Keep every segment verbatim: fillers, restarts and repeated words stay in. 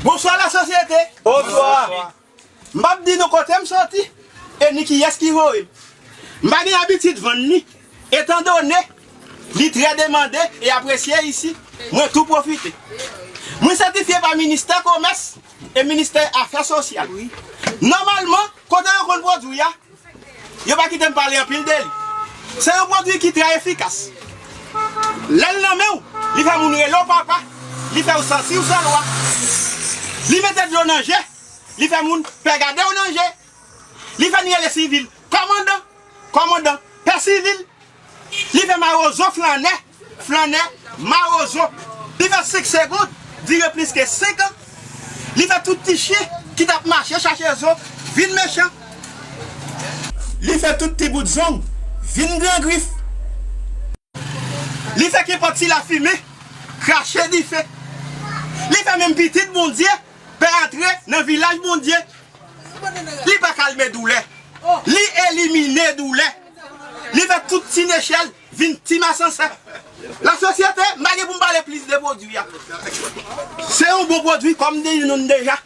Bonswa lasosyete. Bonswa. M p ap di nou kote m soti e ni kiyès ki voye m. M pa gen abitid vann li, etandone li trè demande e apresye isi, mwen tou pwofite. Mwen sètifye pa Ministè Komès e Ministè Afè Sosyal. Nòmalman, kote yo konn pwodui a, yo pa kite m pale anpil de li. Se yon pwodui ki trè efikas. Lè l nan men w, li fè moun rele w papa, li fè w santi w se lwa. Li mete dlo nan je, li fè moun pè gade w nan je. Li fè n rele sivil kòmandan, kòmandan pè sivil. Li fè mawozo flannè, flannè mawozo. Li fè senk segonn dire plis ke senk an. Li fè tout ti chen ki t ap mache chache zo vin mechan. Li fè tout ti bout zong vin gran grif. Li fè kenpòt ti lafimen krache dife. Li fè menm pitit Bondye pè antre nan vilaj Bondye. Li pa kalme doulè. Li elimine doulè. Li fè tout ti nechèl vin ti masansè. Lasosyete, m pa gen pou m pale plis de pwodui a. Se yon bon pwodui, kòm m te di nou deja.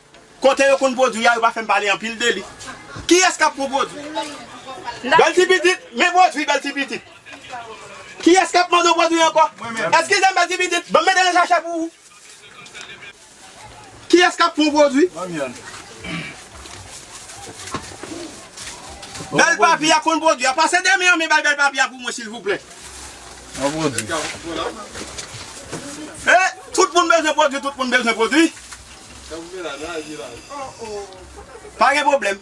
Kote yo konn pwodui a, yo pa fè m pale anpil de li. Kiyès k ap pran pwodui? Bèl ti pitit, men pwodui bèl ti pitit. Kiyès k ap mande yon pwodui ankò? Eskize m, bèl ti pitit, ban m mete nan sachè pou ou. Kiyès k ap pran pwodui? Bèl papi a konn pwodui a. Pase de men an, men bay bèl papi a pou mwen, silvouplè. E, tout moun bezwen pwodui, tout moun bezwen pwodui. Pa gen pwoblèm.